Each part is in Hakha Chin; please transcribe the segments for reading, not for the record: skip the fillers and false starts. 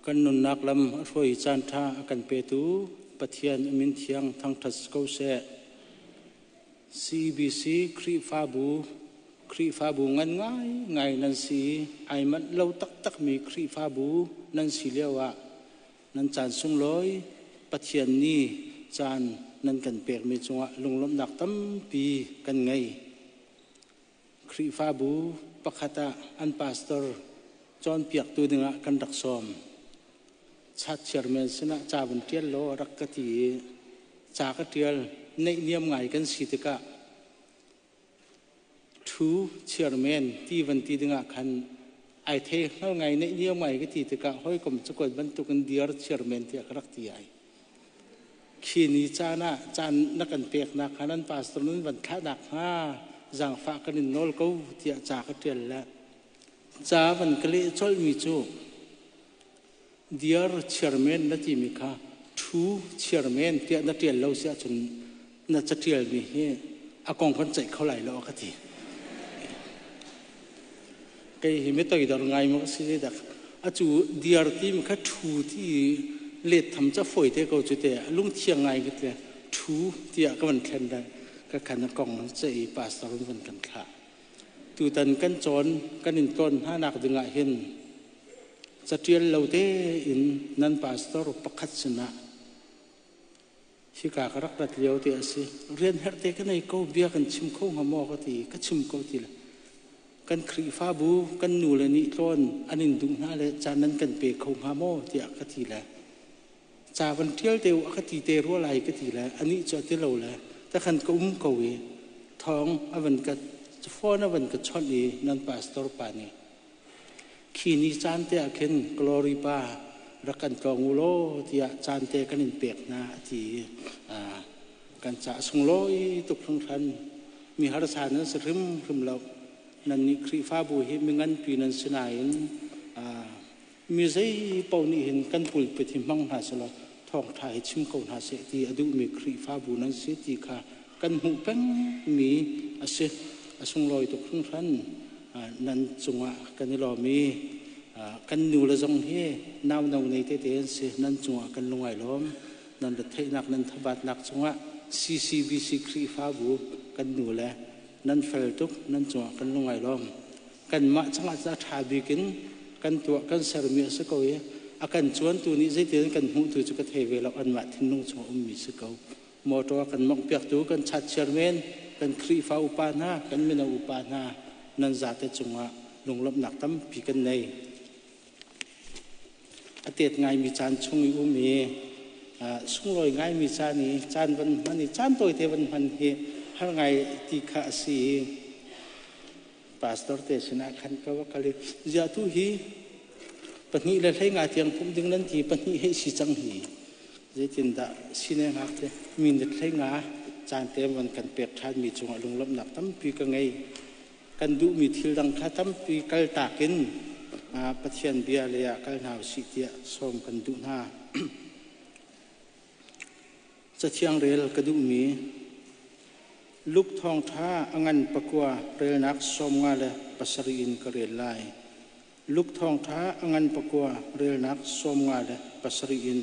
Kan nunnak lam a hruai caan ṭha a kan petu Pathian a min thiang thangṭhat si ko seh. CBC Khrihfabu Khrihfabu ngan ngaingai nan si i ai manh lo taktakmi Khrihfabu nan si lioah nan caan sunglawi Pathian nih caan nan kan pekmi cungah lunglawmhnak tampi kan ngei. Khrihfabu pakhat ah an pastor cawnpiaktu dingah kan rak sawm. Chat chairman sinah ca vun ṭial law a rak ka ti i ca ka ṭial neihniam ngai kan si tikah ṭhu chairman ti van ti dingah khan ai thei hngal ngai neihniam ngai ka ti tikah hawikom cakuat bantukin dear chairman tiah ka rak ti ai. Khi ni caan ah caan na kan peknak kha nan pastor nan van thlahnak hnga zaangfah kan in nawl ko tiah ca ka ṭial le ca van ka leh colhmi cu dear chairman na timi kha ṭhu chairman tiah na ṭial lo si ahcun na caṭialmi hi a kong kan ceih kho lai lo a ka ti. Kei hi mi toidor ngai maw si dak acu dear timi kha ṭhu ti let tham ca fawi te ko cu te lungthiang ngai ka te ṭhu tiah ka van thlen le ka khan a kong ce i pastor van kan thlah. Tutan kan cawn kan in tlawn hna nak dingah hin catial lo tein nan pastor pakhat sinah hika ka rak rat lio te a si. Rian herh te ka nei ko, bia kan chim kho hnga maw ka ti, ka chim ko ti le. Kan Khrihfabu kan nu le nih tlawn an in duh hna le caan nan kan pe kho hnga maw tiah ka ti le. Ca van ṭial te u a ka ti te rua lai ka ti le anih cu a ti lo le takhan ka um ko i thawng a van ka phone a van ka chawnh i nan pastor pa nih Khi ni caan te ah khin Glory Pa rak kan tlawng u law tiah caan te kan in pek hna a ti i kan ca sunglawi tuk hringhran. Mi harsa nan si hrimhrim lo. Nannih Khrihfabu hi mi nganpi nan si nain mi zei paoh nih hin kan pulpit hi hmang hna selaw thawngṭha hi chim ko hna seh ti a duhmi Khrihfabu nan si ti kha kan hmuh pengmi a si. A sunglawi tuk hringhran. Nan cungah kan i lawm i kan nu le zong hi nau no nei tete an si. Nan cungah kan lungai lawm. Nan retheihnak, nan thabatnak cungah CCBC Khrihfabu kan nu le nan fel tuk. Nan cungah kan lungai lawm. Kanmah cungah cu a ṭha bik in kan tuah kan sermi a si ko i a kan cuantu nih zeitin kan hmuhtu cu ka thei ve lo. Anmah thinlung chung a ummi si ko. Motor kan monghpiaktu kan chat chairman, kan Khrihfa upa hna, kan mino upa hna nan zate cungah lunglawmhnak tampi kan nei. A tet ngaimi caan chung i um i sunglawi ngaimi caan i caan van hman i caan tawite van hman hi har ngai ti kha a si i pastor te sinah khan ka va kal i ziah tu hi 2 le 15 tiang pumh ding nan ti pahnih hei si cang hi zeitindah sine ngak te minute 15 caan te van kan pek ṭhan mi cungah lunglawmhnak tampi ka ngei. Kan duhmi thil dang kha tampi kal tak in Pathian bia lei ah kal hna usih tiah sawm kan duh hna. Cathiang rel ka duhmi Luke thawngṭha a ngan pakua relnak 57 in ka rel lai. Luke thawngṭha a ngan pakua relnak 57 in.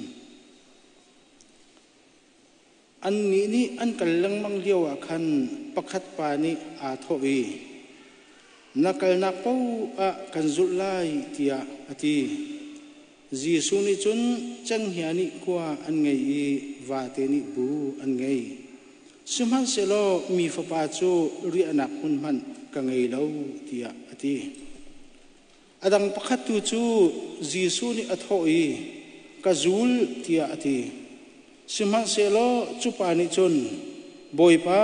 Annih nih an kal lengmang lioah khan pakhat pa nih aa thawh i, Na kalnak paoh ah kan zulh lai, tiah a ti. Jesuh nih cun cenghngia nih khua an ngei i vate nih bu an ngei. Sihmanhsehlaw mi Fapa cu riahnak hmun hmanh ka ngei lo, tiah a ti. A dang pakhat tu cu Jesuh nih a thawh i, Ka zul, tiah a ti. Sihmanhsehlaw cu pa nih cun, Bawipa,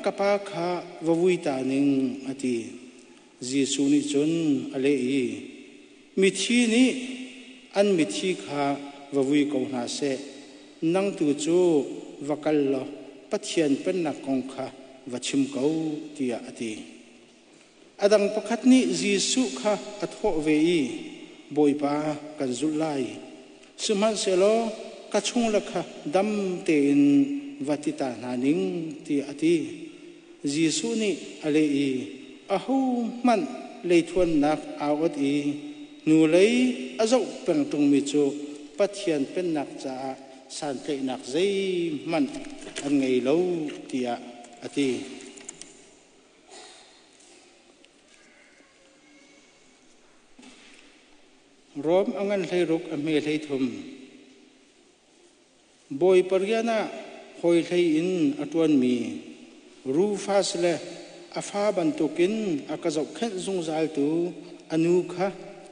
ka pa kha va vui ta ning, a ti. Jesuh nih cun a leh i, Mithi nih an mithi kha va vui ko hna seh, nang tu cu va kal law Pathian Pennak kong kha va chim ko, tiah a ti. A dang pakhat nih Jesuh kha a thawh ve i, Bawipa, kan zulh lai. Sihmanhsehlaw ka chungle kha dam tein va ti ta hna ning, tiah a ti. Jesuh nih a leh i, Ahohmanh leithuannak aa ot i Hnulei a zoh peng ṭungmi cu Pathian Pennak caah santlaihnak zeihmanh an ngei lo tiah a ti. Rom a ngan 16 a hme 33. Bawipa rian ah hawi hlei in a ṭuanmi Rufus le a fa bantukin a ka zohkhenh zungzaltu a nu kha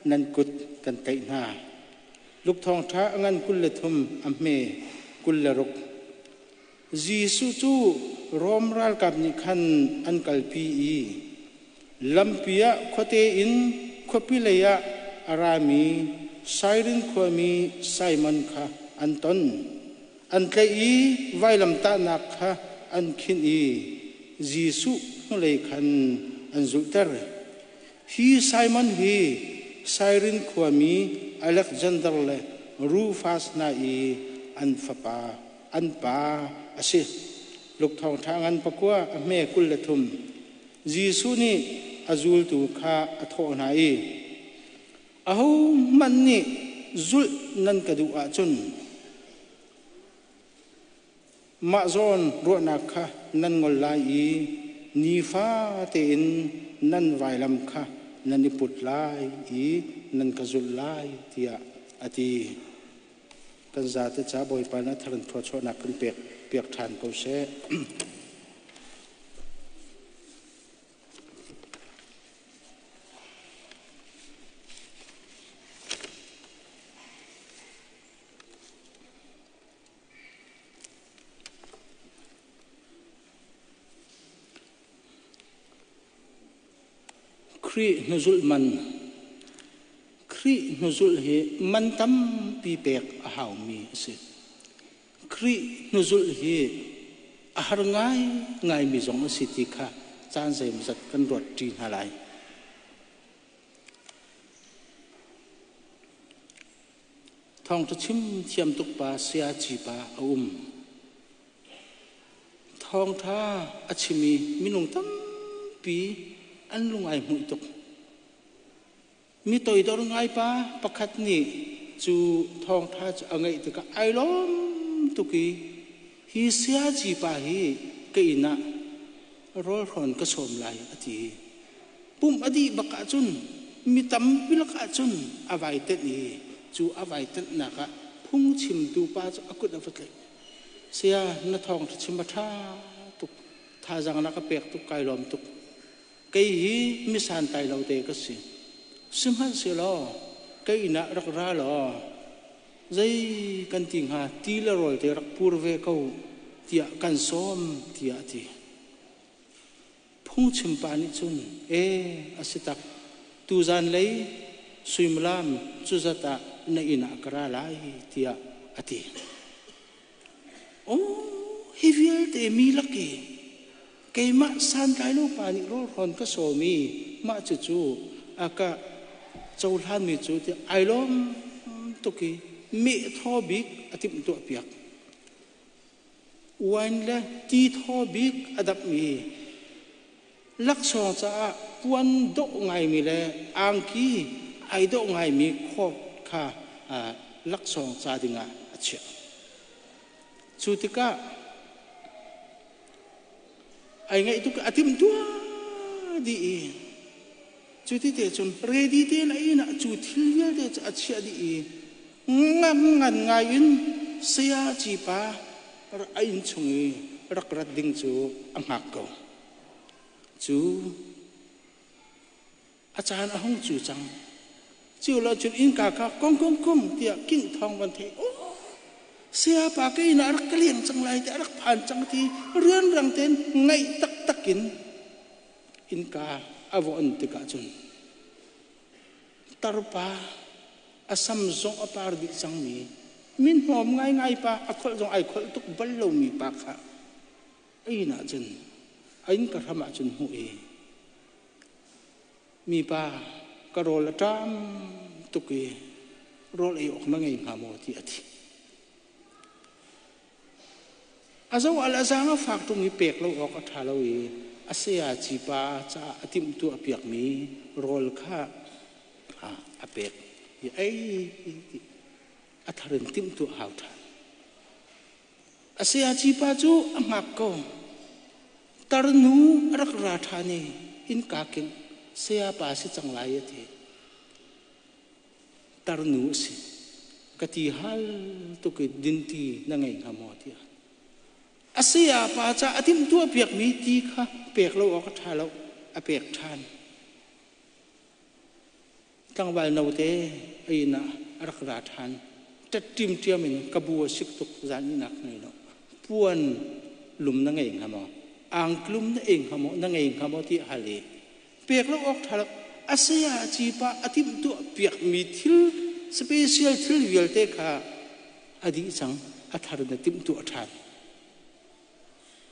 nan kut kan tlaih hna. Luke Thawngṭha a ngan 23 a hme 26. Jesuh cu Rom ralkap nih khan an kalpi i lampi ah khuate in khuapi lei ah a rami Sairin khuami Simon kha an ton. An tlaih i vailamtahnak kha an khinh i Jesuh hnulei khan an zulhter. Hi Simon hi Sairin khuami Alexander le Rufus hna i an fapa an pa a si. Luke Thawngṭha ngan pakua a hme 23. Jesuh nih a zultu kha a thawh hna i, Ahohmanh nih zulh nan ka duh ahcun mah zawn ruahnak kha nan ngol lai i nifa tein nan vailam kha nan i put lai i nan ka zulh lai, tiah a ti. Kan zate ca Bawipa nih a thar in thluachuahnak kan pek piak ṭhan ko seh. Khrih hnuzulh man. Khrih hnuzulh hi man tampi pek a haumi a si. Khrih hnuzulh hi a har ngaingaimi zong a si ti kha caan zeimawzat kan ruat ṭi hna lai. Thawngṭha chim thiam tuk pa Sayaci pa a um. Thawngṭha a chim i minung tampi an lung ai hmuih tuk. Mi toidor ngai pa pakhat nih cu thawngṭha cu a ngaih tikah ai lawm tuk i hi sayaci pa hi ka inn ah rawlhrawn ka sawm lai a ti. Pumh a dih bak ahcun mi tampi lakah cun a vai tenh i cu a vai tenhnak ah phungchimtu pa cu a kut a va tlaih. Saya, na thawngṭha chim a ṭha tuk. Thazaang na ka pek tuk, kai lawm tuk. Kei hi mi santlai lo te ka si. Sihmanhsehlaw ka inn ah rak ra law zei kan ti hnga ti le rawl te rak pur ve ko tiah kan sawm tiah a ti. Phungchim pa nih cun ee a si tak tuzan lei suimilam cuzat ah na inn ah ka ra lai tiah a ti. Aw hi vialte mi lak i keimah santlai lo pa nih rawlhrawn ka sawm i mah cucu a ka cohlanmi cu tiah ai lawm tuk i meh thaw bik a timhtuah piak. Wine le ti thaw bik a dapmi laksawng caah puan dawh ngaimi le angki ai dawh ngaimi coat kha laksawng ca dingah a chiah. Cu tikah ai ngaih tuk a timhtuah dih i cu ti te cun ready tein a inn ah cu thil vialte cu a chiah dih i ngan ngan ngai in sayaci pa a inn chung i rak rat ding cu a hngak ko. Cu a caan a hung cu cang. Cu lo cun innka kha kong kong kong tiah king thawng van theih. Oh, sayapa ka inn ah rak ka leng cang lai ti a rak phan cang ti rianrang tein ngaih taktak in innka a va on tikah cun tarpa a sam zong a par dih cangmi min hnawm ngaingai pa a kholh zong ai kholh tuk bal lomi pa kha a inn ah cun a inn ka hram ah cun hmuh i mipa ka rawl a ṭam tuk i rawl ei awk na ngei hnga maw ti a ti. A zo al a zaang a fak ṭung i pek lo awk a ṭha lo i a sayaci pa caah a timhtuah piakmi rawl kha. A pek i ei ti a thar in timhtuah hau ṭhan. A sayaci pa cu a hngak ko. Tarnu a rak ra ṭhan i innka kingh saya pa si cang lai a ti. Tarnu a si. Ka ti hal tuk i dinti na ngei hnga maw tiah. A saya pa ca a timhtuah piakmi ti kha pek lo awk a ṭha lo. A pek ṭhan. Tlangval note a inn ah a rak ra ṭhan. Ṭatṭimṭiam in ka bu a sik tuk zan ihnak ngei lo. Puan lum na ngei hnga maw? Angklum na ei hnga maw? Na ngei hnga maw? ti a hal i pek lo awk ṭha lo. A saya cipa a timhtuah piakmi thil special thil vialte kha a dih cang. A thar in a timhtuah ṭhan.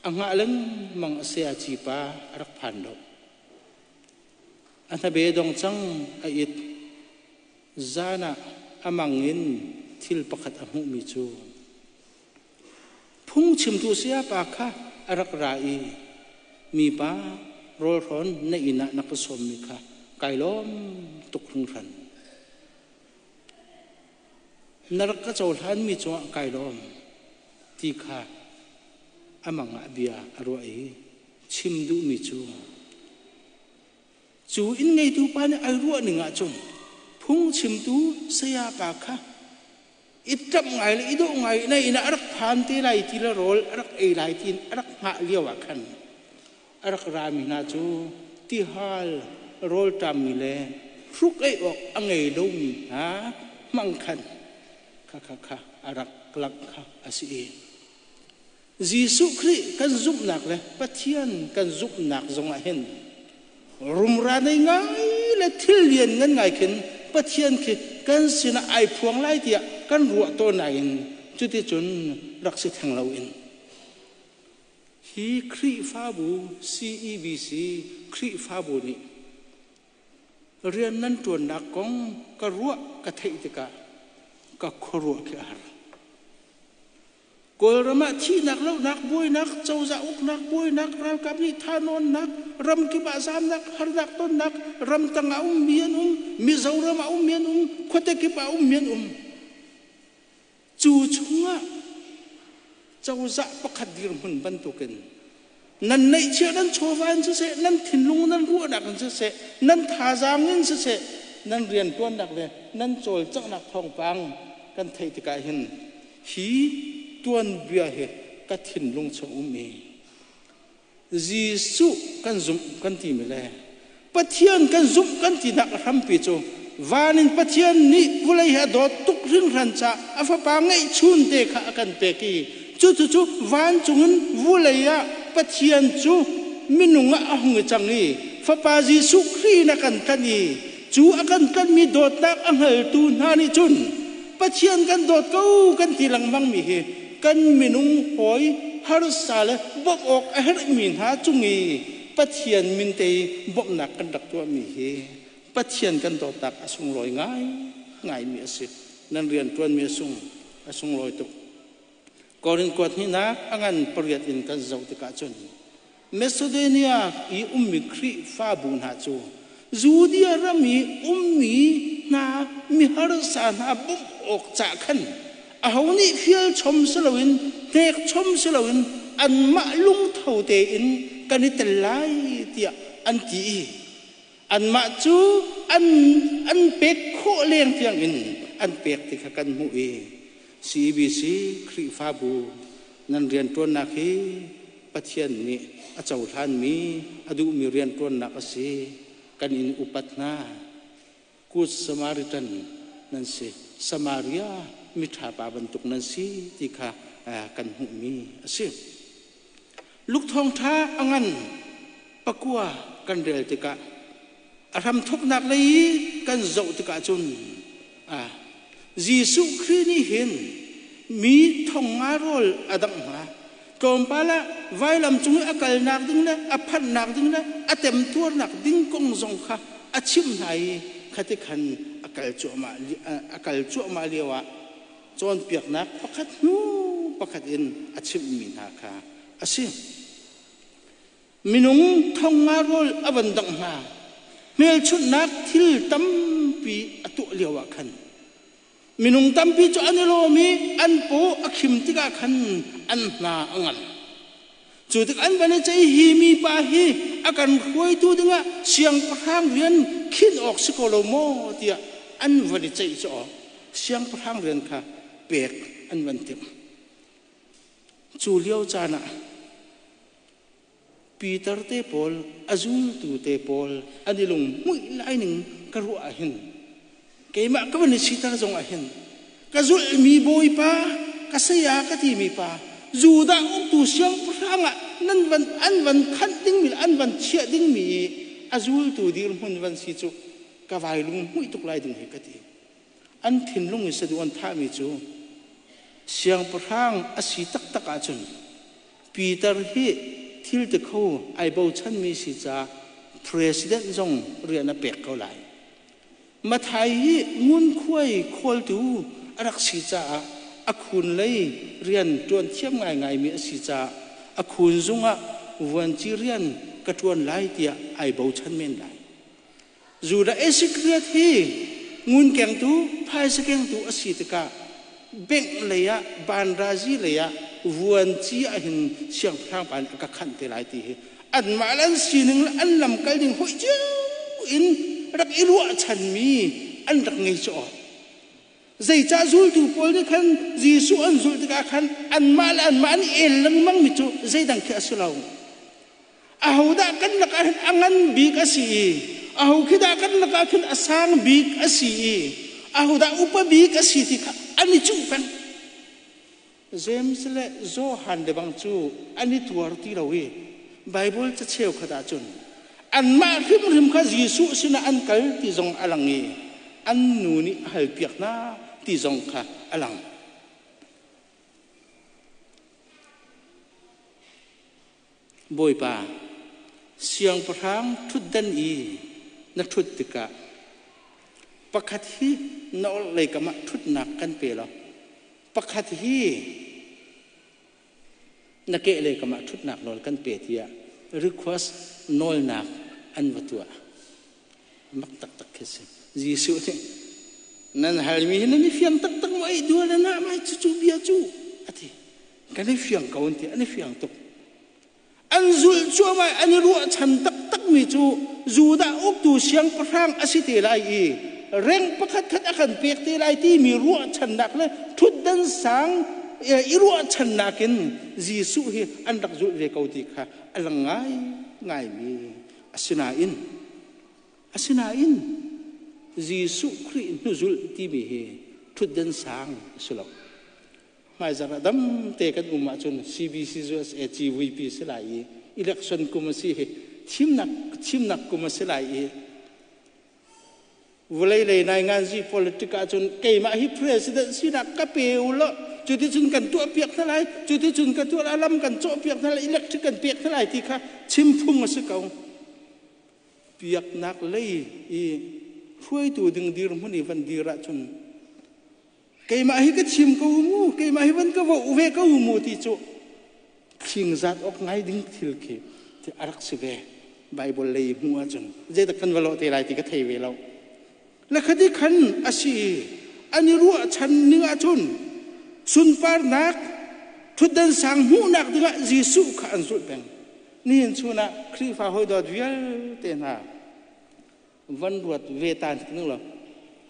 A hngah lengmang a saya cipa a rak phan lo. A hnabe dong cang a it. Zan ah a mang in thil pakhat a hmuhmi cu phungchimtu sayapa kha a rak ra i mipa rawlhrawn na inn ah na ka sawmmi kha kai lawm tuk hringhran. Na rak ka cohlanmi cungah kai lawm ti kha a mang ah bia a ruah i chim duhmi cu cu inn ngeitu pa nih ai ruah ning ahcun phungchimtu sayapa kha i ṭamh ngai le i dawh ngai na inn ah a rak phan te lai ti le rawl a rak ei lai tiin a rak hngah lio ah khan a rak rami hna cu tihal rawlṭammi le hruk ei awk a ngei lomi hna hmang khan kha kha kha a rak langh kha a si i Jesuh Khrih kan zumhnak le Pathian kan zumhnak zongah hin rumra nei ngai le thil lian ngan ngai khin Pathian khi kan sinah ai phuang lai tiah kan ruah tawn nain cuticun rak si theng loin hi Khrihfabu CEBC Khrihfabu nih rian nan ṭuannak kong ka ruah ka theih tikah ka khuaruah khi a har. Kawlram ah thihnak, lohnak, buainak, cozah uknak, buainak, ralkap nih thahnawnnak, ramkip ah zamnak, harnak tonnak, ramtang ah ummi an um, Mizoram ah ummi an um, khuate kip ah ummi an um. Cu chungah cozah pakhat dirhmun bantukin nan neihchiah nan chawva in siseh, nan thinlung nan ruahnak in siseh, nan thazaang in siseh, nan rianṭuannak le nan cawlcanghnak thawngpang kan theih tikah hin hi tuanbia hi ka thinlung chung um i Jesuh kan zumh kan timi le Pathian kan zumh kan tinak a hrampi cu van in Pathian nih vawlei hi a dawt tuk hringhran caah a fapa ngeihchun te kha a kan pek i cucu vancung in vawlei ah Pathian cu minung ah a hung i cang i fapa Jesuh Khrih in a kan tlanh i cu a kan tlanhmi dawtnak a hngaltu hna nih cun Pathian kan dawt ko kan ti lengmang mi hi kan minung hawi harsa le bawmh awk a herhmi hna cung i Pathian min te i bawmhnak kan rak tuahmi hi Pathian kan dawtnak a sunglawi ngai ngaimi a si. Nan rianṭuanmi a sung a sunglawi tuk. Korin kuat hnihnak a ngan pariat in kan zoh tikah cun Macedonia i ummi Khrihfabu hna cu Judea ram i ummi hna miharsa hna bawmh awk ca khan aho nih fial chom si loin hnek chom si loin anmah lungtho tein kan i tel lai tiah an ti i anmah cu an an pek khawh leng tiangin an pek ti kha kan hmuh i CBC Khrihfabu nan rianṭuannak hi Pathian nih a cohlanmi a duhmi rianṭuannak a si. Kan in upat hna. Good Samaritan nan si. Samaria miṭha pa bantuk nan si ti kha kan hmuhmi a si. Luke thawngṭha a ngan pakua kan rel tikah a hramthawknak lei i kan zoh tikah cun Jesuh Khrih nih hin mi thong nga rawl a dangh hna. Tlawmpal ah vailam cung i a kalnak ding le a phanhnak ding le a temtuarnak ding kong zong kha a chimh hna i khati khan a kal cuahmah a kal cuahmah lio ah cawnpiaknak pakhat hnu pakhat in a chimhmi hna kha a si. Minung thong nga rawl a van dangh hna. Hmelchunhnak thil tampi nganpi a tuah lio ah khan minung tampi cu an i lawm i an paw a khim tikah khan an hna a ngam. Cu tik an van i ceih hi mi pa hi a kan hruaitu dingah siangpahrang rian khin awk si ko lo maw tiah an van i ceih cu awk siangpahrang rian kha pek an van timh. Cu lio caan ah Peter te pawl a zultu te pawl an i lunghmuih lai ning ka ruah ah hin keimah ka van i siter zong ah hin ka zulhmi bawipa ka saya ka timi pa Judah uktu siangpahrang ah nan van an van khanh dingmi le an van chiah dingmi i a zultu dirhmun van si cu ka vai lunghmuih tuk lai ding hi ka ti. An thinlung i saduh an thahmi cu siangpahrang a si taktak ahcun Peter hi thil ti kho ai bochanmi si caah president zong rian a pek ko lai. Mathai hi ngunkhuai khawltu a rak si caah a khun lei rian ṭuan thiam ngaingaimi a si caah a khun zung ah vuanci rian ka ṭuan lai tiah ai bochan men lai. Judah Iskariot hi ngunkengtu, phaisa kengtu a si tikah bengh lei ah banrazi lei ah vuanci ahhin siangpahrang pa nih a ka khanh te lai ti hi anmah le an sining le an lamkal ding hoih cio in rak i ruahchanmi an rak ngei cu awk. Zeicah zultu pawl nih khan Jesuh an zulh tikah khan anmah le anmah an i el lengmangmi cu zeidang khi a si lo. Ahodah kan lakah hin a ngan bik a si i aho khi dah kan lakah khin a sang bik a si i ahodah upa bik a si ti kha an i cuh peng. James le Johan le bang cu an i tuar ti lo i Baibal ca cheukhat ahcun anmah hrimhrim kha Jesuh sinah an kal ti zong a lang i an nu nih a halpiak hna ti zong kha a lang. Bawipa, siangpahrang ṭhutdan i na ṭhut tikah pakhat hi na orhlei kam ah ṭhutnak kan pe law pakhat hi na kehlei kam ah ṭhutnak nawl kan pe tiah request nawlnak an va tuah. Mak taktak khi si. Jesuh nih nan halmi hi nan i fiang taktak maw ei dual na mai cucu bia cu a ti. Kan i fiang ko an ti. An i fiang tuk. An zulh cuahmah an i ruahchan taktakmi cu Judah uktu siangpahrang a si te lai i reng pakhat khat a kan pek te lai timi ruahchannak le ṭhutdan sang i ruahchannak in Jesuh hi an rak zulh ve ko ti kha a lang ngai ngaimi asinain asinain Jesuh Khrih hnuzulh timi hi ṭhutdan sang a si lo. Hmaizarh ah dam te kan um ahcun CBC USA GVP si lai i election kum a si hi thimnak thimnak kum a si lai i vawlei lei nai nganzi politic ahcun keimah hi president sinak ka pe u law cuticun kan tuah piak hna lai cuticun ka tuah lai lam kan cawh piak hna lai electric kan pek hna lai ti kha chim phung a si ko biaknak lei i hruaitu ding dirhmun i van dir ahcun keimah hi ka chim ko mu keimah hi van ka vo ve ko mu ti cu thingzat awk ngai ding thil khi ti a rak si ve. Bible lei hmu ahcun zeidak kan va lawh te lai ti ka thei ve lo. Le khati khan a si i an i ruahchan ning ahcun sunparnak thutdan sang hmuhnak dingah Jesuh kha an zulh peng. Nihin chun ah Khrihfa hawi dawt vialte hna van ruat ve ta ning law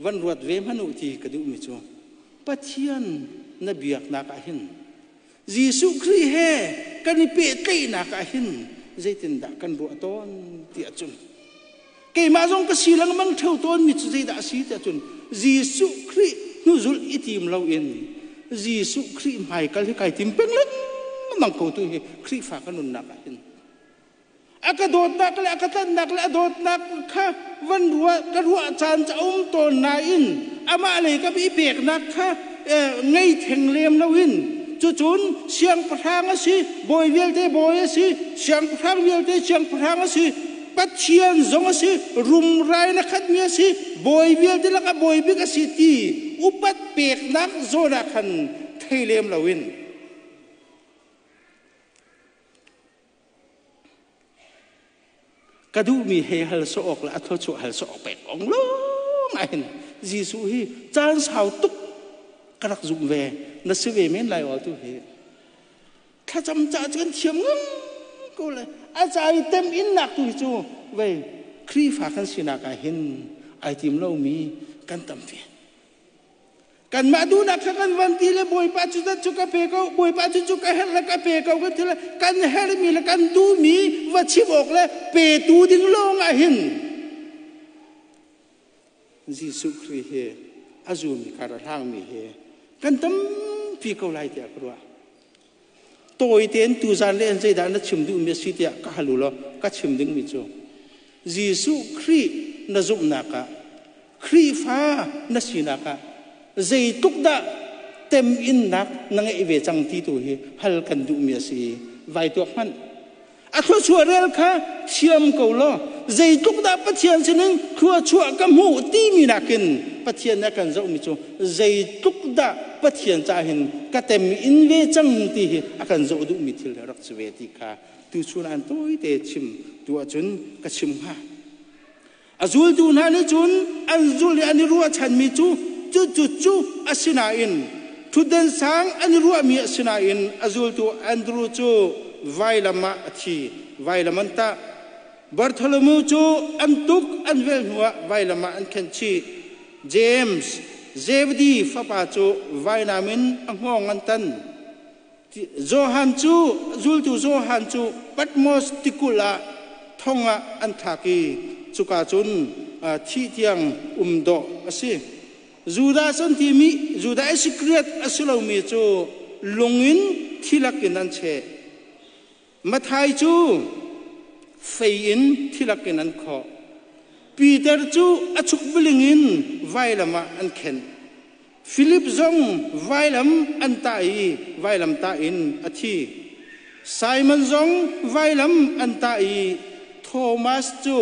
van ruat ve hmanh u ti ka duhmi cu Pathian na biaknak ah hin Jesuh Khrih he kan i pehtlaihnak ah hin zeitindah kan ruah tawn ti ahcun keimah zong ka si lengmang ṭheo tawnmi cu zeidah a si ti ahcun Jesuh Khrih hnuzulh i tim loin Jesuh Khrih hmaikal hi kai tim peng lengmang ko tu hi Khrihfa ka nunnak ah hin a ka dawtnak le a ka tlanhnak le a dawtnak kha van ruah ka ruah caan ca um tawn nain amah lei ka i peknak kha ngei theng lem loin cucun siangpahrang a si bawi vialte bawi a si siangpahrang vialte siangpahrang a si Pathian zong a si rumrai na khatmi a si bawi vialte lakah bawi bik a si ti upat peknak zawn ah khan thei lem loin Ka duhmi he hal sawh awk le a thluachuah hal sawh awk pek ong lo lawng ah hin Jesuh hi caan sau tuk ka rak zumh ve na si ve men lai aw tu hi thlacam ca cu kan thiam ngang ko le a ca i tem in nak tu hi cu vei Khrihfa kan sinak ah hin ai tim lomi kan tam ve. Kanmah duhnak kha kan van ti le Bawipa cu dat cu ka pe ko, Bawipa cu cu ka herh le ka pe ko kan ti le kan herhmi le kan duhmi va chim awk le petu ding lawng ah hin Jesuh Khrih hi a zummi kar a hlangmi hi kan tampi ko lai tiah ka ruah. Tawi tein tuzan le an zeidah na chim duhmi a si tiah ka hal u law ka chim dingmi cu Jesuh Khrih na zumhnak ah Khrihfa na sinak ah zeitluk dah teminnak na ngeih ve cang ti tu hi hal kan duhmi a si. Vai tuak hmanh. A thluachuah rel kha thiam ko law zeitluk dah Pathian sinin thluachuah ka hmuh timi nakin Pathian nih a kan zohmi cu zeitluk dah Pathian ca hin ka tem in ve cang ti hi a kan zoh duhmi thil rak si ve ti kha tuchun an tawite chim tu ahcun ka chim hnga. A zultu hna nih cun an zulh i an i ruahchanmi cu cucu cu a si nain ṭhutden sang an i ruahmi a si nain a zultu Andru cu vailam ah a thi, vailam an tah. Bartholomew cu an tuk an vel hnuah vailam ah an khenh chih. James, Zebedi fapa cu vainam in a hngawng an tan. Johan cu zultu Johan cu Patmos tikulh ah thong ah an thlak i cuka cun thih tiang um dawh a si. Judas an timi Judas Iskariot a si lomi cu lung in thi lakin an cheh. Matthai cu fei in thi lakin an khawh. Peter cu a chukbiling in vailam ah an khenh. Filip zong vailam an tah i vailam tah in a thi. Simon zong vailam an tah i Thomas cu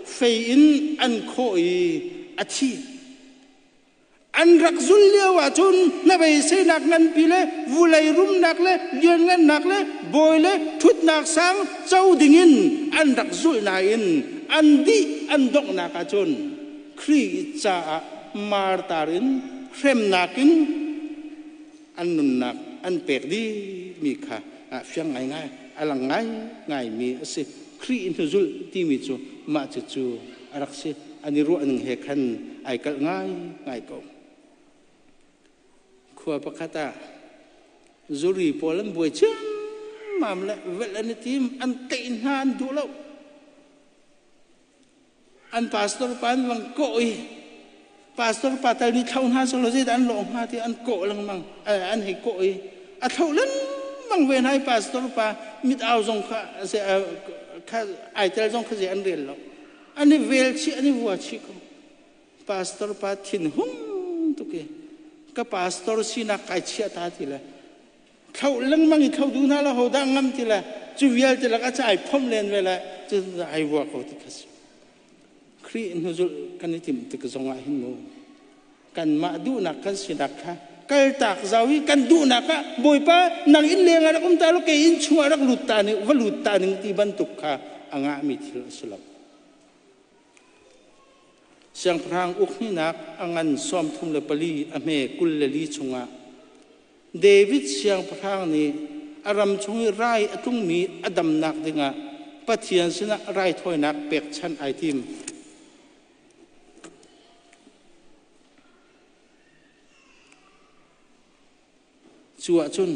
fei in an khawh i a thi. An rak zul lio ahcun hnabeiseinak nganpi le vulei rumnak le lianngannak le bawi le ṭhutnak sang co dingin an rak zulh nain an dih an donghnak ahcun Khrih caah martar in hremnak in an nunnak an pek dihmi kha fiang ngaingai a lang ngaingaimi a si. Khrih hnuzulh timi cu mah cucu a rak si. An i ruahning he khan ai kalh ngaingai ko. Khua pakhat ah zuri pawl an buai ciammam le velh an i tim, an tei hna an duh lo. An pastor pa an vang kawh i pastor pa tal nih thlo hna selaw zeidah an lawh hnga ti an kawh lengmang an hei kawh i a thlo lengmang ve hna i pastor pa mit au zong kha kha ai tel zong kha zei an rel lo an i vel chih an i vua chih ko pastor pa thin hung tuk i ka pastor sinak kai chiah ta ti le thlo lengmang i thlo duh hna lo ho dah ngam ti le cu vialte lak ah ai phomh len ve le cu ai vua ko ti kha si Khrih hnuzulh kan i timh tik zong ah hin mu kanmah duhnak kan sinak kha kaltak zau i kan duhnak ah Bawipa nang inn leng ah rak um ta lo kei inn chung ah rak lut ta ning va lut ta ning ti bantuk kha a ngahmi thil a si lo. Siangpahrang uk hnihnak a ngan 34 a hme 24 chungah David siangpahrang nih a ram chung i rai a tlungmi a damnak dingah Pathian sinah raithawinak pekchanh ai tim. Cu ahcun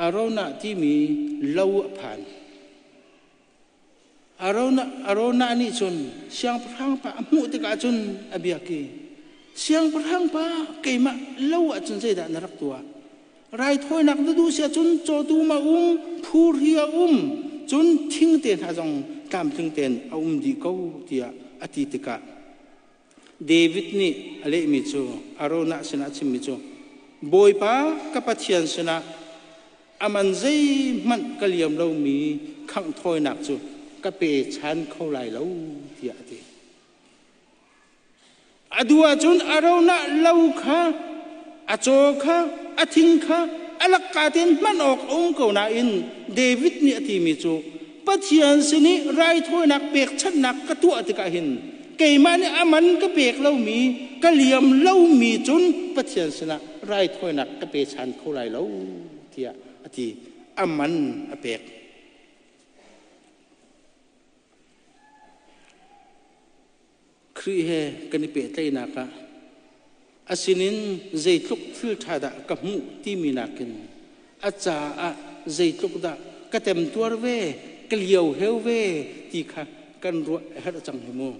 Araunah timi lo a phan. Araunah nih cun siangpahrang pa a hmuh tikah cun a biak i, Siangpahrang pa, keimah lo ahcun zeidah na rak tuah? Raithawinak na duh si ahcun cawtum a um, phurhi a um, cun thingte hna zong tlamtling tein a um dih ko, tiah a ti tikah David nih a lehmi cu Araunah sinah a chimmi cu, Bawipa ka Pathian sinah a man zeihmanh ka liam lomi khangh thawinak cu ka pe chan kho lai lo tiah a ti. A duh ahcun a ronah lo kha a caw kha a thing kha a lakka tein hman awk a um ko nain David nih a timi cu Pathian sin i raithawinak pekchanhnak ka tuah tikah hin Keimah nih a man ka pek lomi, ka liam lomi cun Pathian sinah raithawinak ka pe chan kho lai lo tiah a ti. A man a pek. Khrih he kan i pehtlaihnak ah a sinin zeitluk thil ṭha dah ka hmuh timi nakin a caah zeitluk dah ka temtuar ve, ka lio heu ve ti kha kan ruah a herh cang hi mu.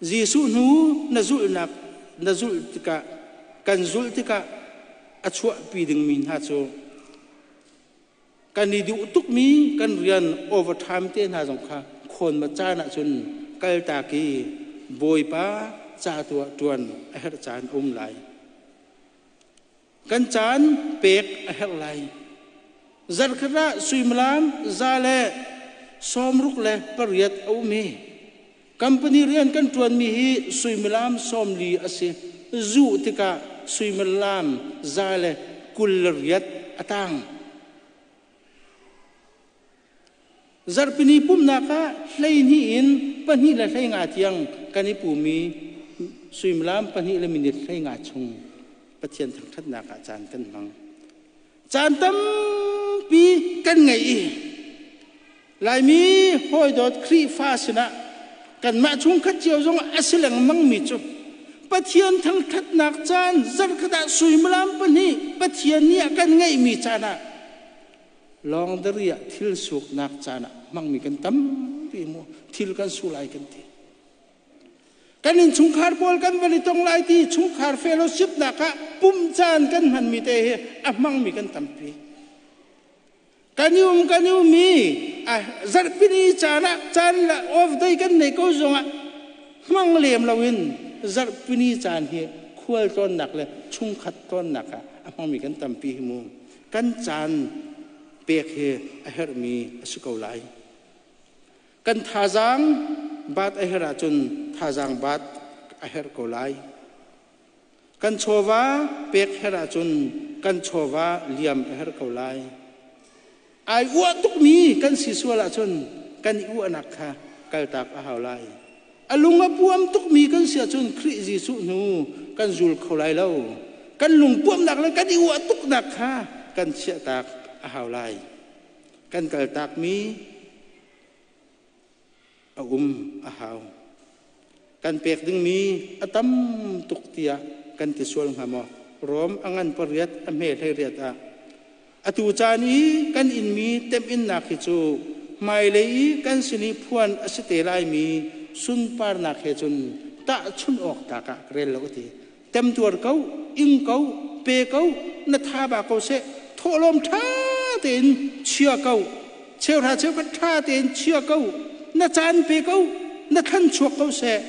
Jesuh hnu na zulhnak na zulh tikah kan zulh tikah a chuahpi dingmi hna cu Kan i duh tukmi kan rian overtime te hna zong kha khawn ma caan ahcun kaltak i Bawipa ca tu ah ṭuan a herh caan a um lai. Kan caan pek a herh lai. Zarhkhat ah suimilam 168 a um i company rian kan ṭuanmi hi suimilam 40 a si. Zuh tikah suimilam 128 a tang. Zarhpini pumhnak ah 12 in 2:15 tiang kan i pumi suimilam 2 le minit 15 chung Pathian thangṭhatnak ah caan kan hmang. Caan tampi kan ngei i Laimi hawidawt Khrihfa sinah kanmah chungkhat cio zong a si lengmangmi cu Pathian thangṭhatnak caan zarhkhat ah suimilam 2 Pathian nih a kan ngeihmi caan ah lawngdari ah thil suknak caan ah hmangmi kan tampi mu thil kan su lai kan ti. Kan innchungkhar pawl kan van i tong lai ti chungkhar fellowship nak ah pum caan kan hmanmi te hi a hmangmi kan tampi. Kan i um kan i um i zarhpini caan ah caan la off day kan nei ko zongah hmang lem loin zarhpini caan hi khual tlawnnak le chungkhat tlawnnak ah a hmangmi kan tampi hi mu. Kan caan pek hi a herhmi a si ko lai. Kan thazaang baat a herh ahcun thazaang baat a herh ko lai. Kan chawva pek herh ahcun kan chawva liam a herh ko lai. Ai uah tukmi kan si sual ahcun kan i uahnak kha kaltak a hau lai. A lung a puam tukmi kan si ahcun Khrih Jesuh hnu kan zul kho lai lo. Kan lung puamnak le kan i uah tuknak kha kan chiahtak a hau lai. Kan kaltakmi a um a hau. Kan pek dingmi a tam tuk tiah kan ti sual hnga maw? Rom a ngan 8 a hme 18 ah atu caan i kan inmi temhinnak hi cu hmailei i kan sin i phuan a si te laimi sunparnak he cun tahchunh awk tlak ah ka rel lo a ti. Temtuar ko, ing ko, pe ko, na tha ba ko seh, thawhlawm ṭha tein chia ko, cheuhra cheukhat ṭha tein chia ko, na caan pe ko, na thlan chuak ko seh.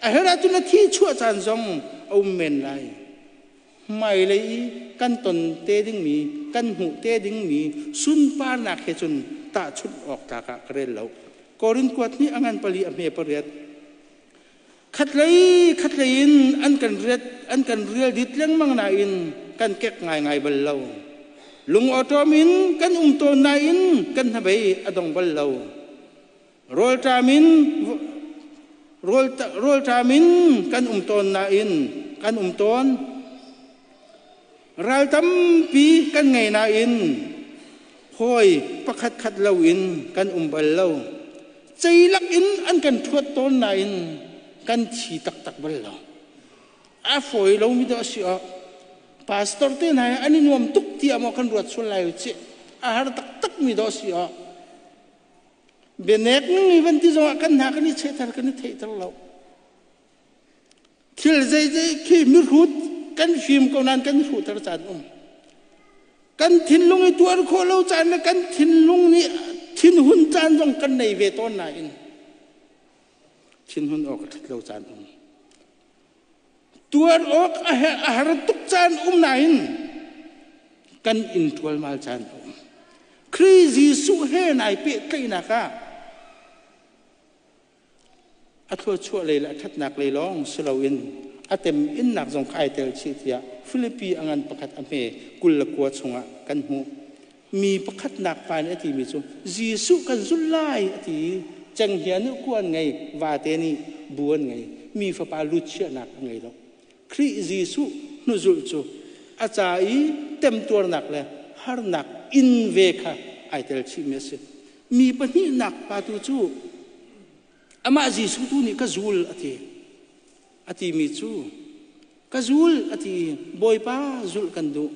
A herh ahcun na thi chuah caan zong a um men lai. Hmailei i kan ton te dingmi, kan hmuh te dingmi sunparnak he cun tahchunh awk tlak ah ka rel lo. Korin kuat nih a ngan 4 a hme 8. Khatlei khatlei in an kan riat an kan rial dit lengmang nain kan kek ngaingai bal lo. Lung awṭawm in kan um tawn nain kan hnabei a dong bal lo. Rawlṭam in rawlṭam in kan um tawn nain kan um tawn. Ral tampi kan ngei nain hawi pakhat khat loin kan um bal lo. Ceilak in an kan ṭhuat tawn nain kan thi taktak bal lo. A fawi lomi dawh a si awk. Pastor te hna hi an i nuam tuk tiah maw kan ruat sual lai cih. A har taktakmi dawh a si awk. Bianek ning i van ti zongah kan hna kan i chehter kan i theihter lo. Thil zeizei khi mihrut kan fim ko nain kan hruhter caan um. Kan thinlung i tuar khawh lo caan le kan thinlung nih thinhun caan zong kan nei ve tawn nain thinhun awk a ṭhat lo caan um. Tuar awk a har tuk caan um nain kan in ṭualmal caan um. Khrih Jesuh he nai pehtlaihnak ah A thluachuah lei le a ṭhatnak lei lawng si loin a teminnak zong kha ai tel chih tiah Filipi a ngan pakhat a hme 29 chungah kan hmuh. Mi pakhatnak pa nih a timi cu Jesuh kan zulh lai a ti. Cenghngia nih ku an ngei, vate nih bu an ngei. Mi Fapa lu chiahnak a ngei lo. Khrih Jesuh hnuzulh cu a ca i temtuarnak le harnak in ve kha ai tel chihmi a si. Mi pahnihnak pa tu cu amah Jesuh tu nih ka zul a ti. A timi cu ka zul a ti i Bawipa zulh kan duh.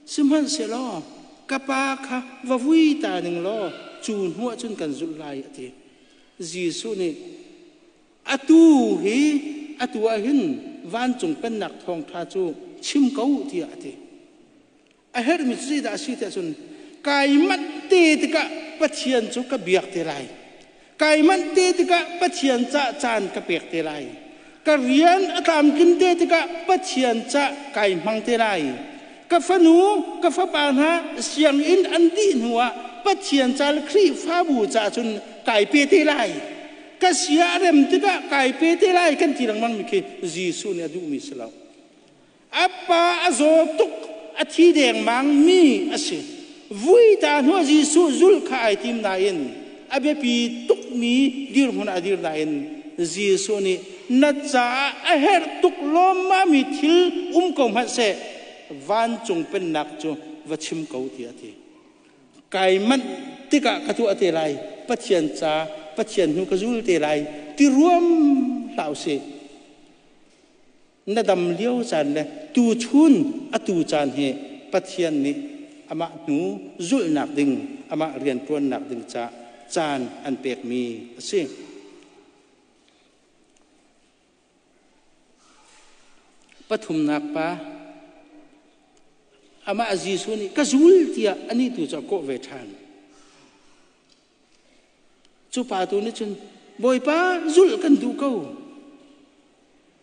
Sihmanhsehlaw ka pa kha va vui ta ning law cu hnuah cun kan zulh lai a ti. Jesuh nih atu hi atu ah hin vancung pennak thawngṭha cu chim ko tiah a ti. A herhmi cu zeidah a si tiah cun kai manh te tikah Pathian cu ka biak te lai. Kai manh te tikah Pathian cah caan ka pek te lai. Ka rian a tlamtlin te tikah Pathian cah kai hmang te lai. Ka fanu, ka fapa hna sianginn an dih hnuah Pathian ca le Khrihfabu ca cun kai pe te lai. Ka sia a rem tikah kai pe te lai kan ti lengmang mi khi Jesuh nih a duhmi si lo. A pa a zaw tuk, a thi dengmang mi a si. Vui ta hnuah Jesuh zulh kha ai tim nain a biapi tukmi dirhmun a dir nain Jesuh nih na caah a herh tuk lawmmami thil um ko hmanh seh vancung pennak cu va chim ko tiah a ti. Kai manh tikah ka tuah te lai, Pathian ca, Pathian hnu ka zul te lai ti ruam hlah usih. Na dam lio caan le tuchun atu caan hi Pathian nih amah hnu zulhnak ding, amah rianṭuannak ding ca caan an pekmi a si. Pathumnak pa, amah Jesuh nih ka zul tiah anih tu cu a kawh ve ṭhan. Cu pa tu nih cun Bawipa zulh kan duh ko.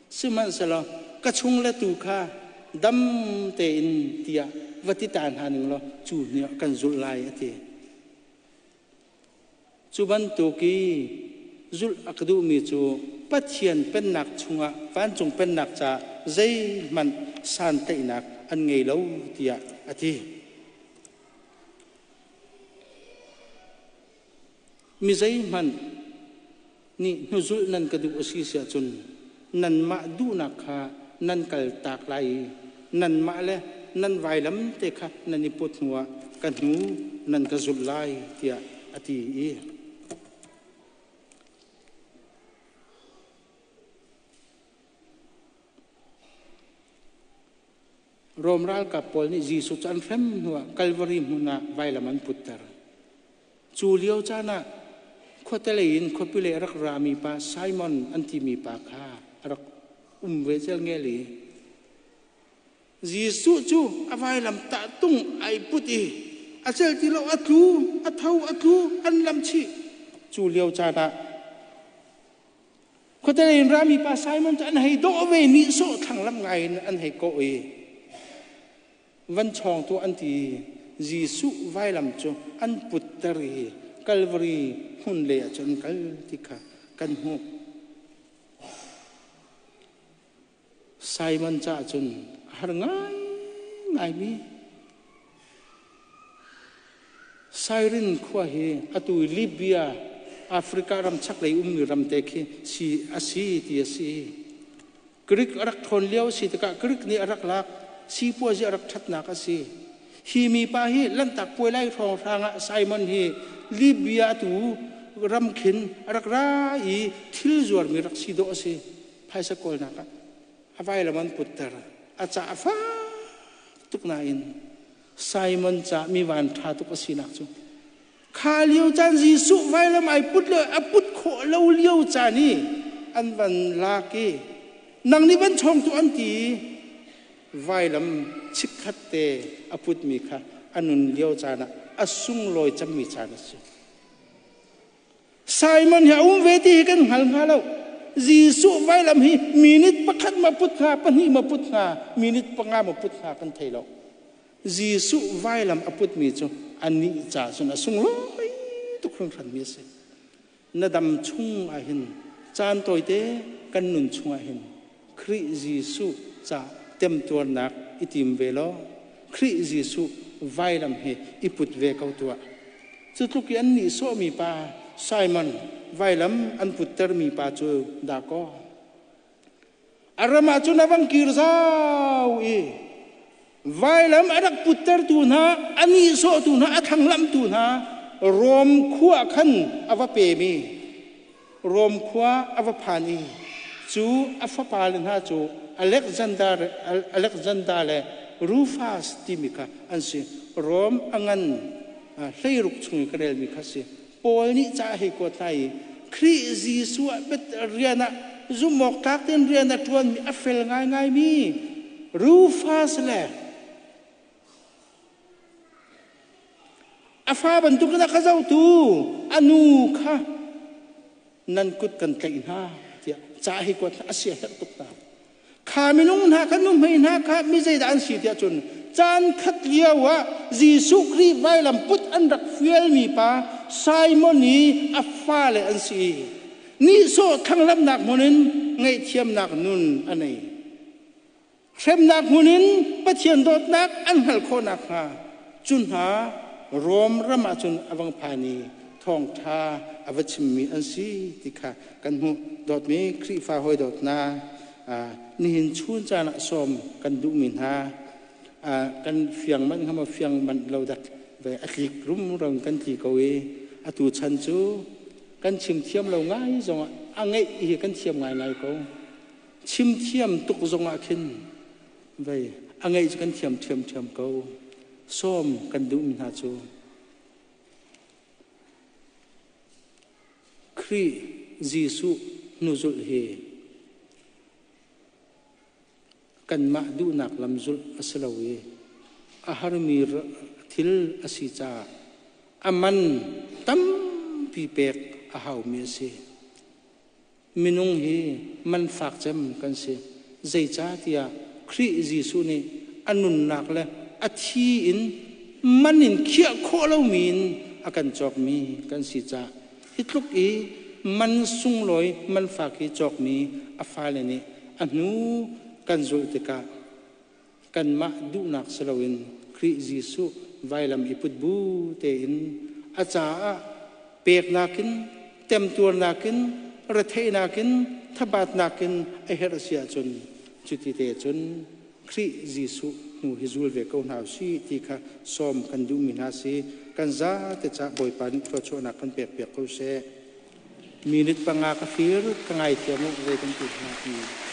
Sihmanhsehlaw ka chung le tu kha dam tein tiah va ti ta hna ning law cu hnuah kan zulh lai a ti. Cu bantuk i zulh a ka duhmi cu Pathian pennak chungah vancung pennak caah zeihmanh santlaihnak an ngei lo tiah a ti. Mi zeihmanh nih hnuzulh nan ka duh a si si ahcun nanmah duhnak kha nan kaltak lai i nanmah le nan vailam te kha nan i put hnuah ka hnu nan ka zulh lai tiah a ti i Rom ralkap pawl nih Jesuh cu an hrem hnuah Kalvari hmun ah vailam an putter. Cu lio caan ah khuate lei in khuapi lei a rak rami pa Simon an timi pa kha a rak um ve celngel i Jesuh cu a vailam tah tung ai put i a cel ti lo a tlu, a tho, a tlu, an lam chih. Cu lio caan ah Khuate in rami pa Simon cu an hei dawh ve nihsawh thlanglamh ngai in an hei kawh i van chawng tu an ti. Jesuh vailam cu an putter i Calvary hmun lei ah cun an kal ti kha kan hmuh. Simon caah cun a har ngaingaimi Siren khua hi atu i Libya, Africa ram chaklei ummi ram te khi si a si ti a si. Greek a rak ṭhawn lio a si tikah Greek nih a rak lak, sipuazi a rak ṭhatnak a si. Hi mipa hi Lanhtak Puai lai hrawnghrang ah Simon hi Libya atu ram khin a rak ra i thil zuarmi rak si dawh a si. Phaisa kawlnak ah a vailam an putter. A ca a fak tuk nain Simon ca mi van ṭha tuk a sinak cu kha lio caan Jesuh vailam ai put le a put khawh lo lio caan i an van lak i nang nih van chawng tu an ti vailam chikkhat te a putmi kha a nun lio caan ah a sunglawi cemmi caan a si. Simon hi a um ve ti hi kan hngal hnga lo. Jesuh vailam hi minute pakhat ma put hnga, pahnih ma put hnga, minute panga ma put hnga kan thei lo. Jesuh vailam a putmi cu anih ca cun a sunglawi tuk hringhranmi a si. Na dam chung ah hin caan tawite kan nun chung ah hin Khrih Jesuh ca temtuarnak i tim ve law Khrih Jesuh vailam hi i put ve ko tuah. Cu tluk i an nihsawhmi pa Simon vailam an puttermi pa cu dakaw. A ram ah cun a vang kir zau i vailam a rak puttertu hna, a nihsawhtu hna, a thlanglamhtu hna Rom khua khan a va pem i Rom khua a va phan i cu a fapale hna cu Alexander, Alexander le Rufus timi kha an si. Rom a ngan 16 chung i ka relmi kha si. Paul nih ca hei kuat hna i Khrih Jesuh ah rian ah zumhawk tlak tein rian a ṭuanmi a fel ngaingaimi Rufus le a fa bantukin a ka zohtu a nu kha nan kut kan tlaih hna tiah ca hei kuat hna a sia herh tuk hna. Kha minung hna kha nuhmei hna kha mi zeidah an si tiah cun caan khat lio ah Jesuh Khrih vailam put an rak fialmi pa Simon i a fale an si. Nihsawh thlanglamnak hmun in ngaihthiamnak nun a nei. Hremnak hmun in Pathian dawtnak an hngalh khawh nakhnga cu hna Rom ram ah cun a vang phan i thawngṭha a va chimmi an si ti kha kan hmuh. Dawtmi Khrihfa hawi dawtna nihin chun caan ah sawm kan duhmi hna kan fiang manh hnga maw fiang manh lo dak ve a tlik rumro kan tli ko i atu chan cu kan chim thiam lo ngai zongah a ngeih hi kan thiam ngaingai ko. Chim thiam tuk zongah khin vei a ngeih cu kan thiam ṭhiamṭhiam ko. Sawm kan duhmi hna cu Khrih Jesuh hnuzulh hi kanmah duhnak lam zulh a si lo i a harmi thil a si caah a man tampi pek a haumi a si. Minung hi man fak cem kan si. Zeicahtiah Khrih Jesuh nih a nunnak le a thi in man in khiah khawh lomi in a kan cawkmi kan si caah hi tluk i man sunglawi man fak hi cawkmi a fale nih a hnu kan zulh tikah kanmah duhnak si loin Khrih Jesuh vailam i put bu tein a caah peknak in temtuarnak in retheihnak in thabatnak in a herh si ahcun cuti te cun Khrih Jesuh hnu hi zul ve ko hna usih ti kha sawm kan duhmi hna si. Kan zate cah Bawipa nih thluachuahnak kan pek piak ko seh. Minute 5 ka fir ka ngaithiam u zei kan ti hna.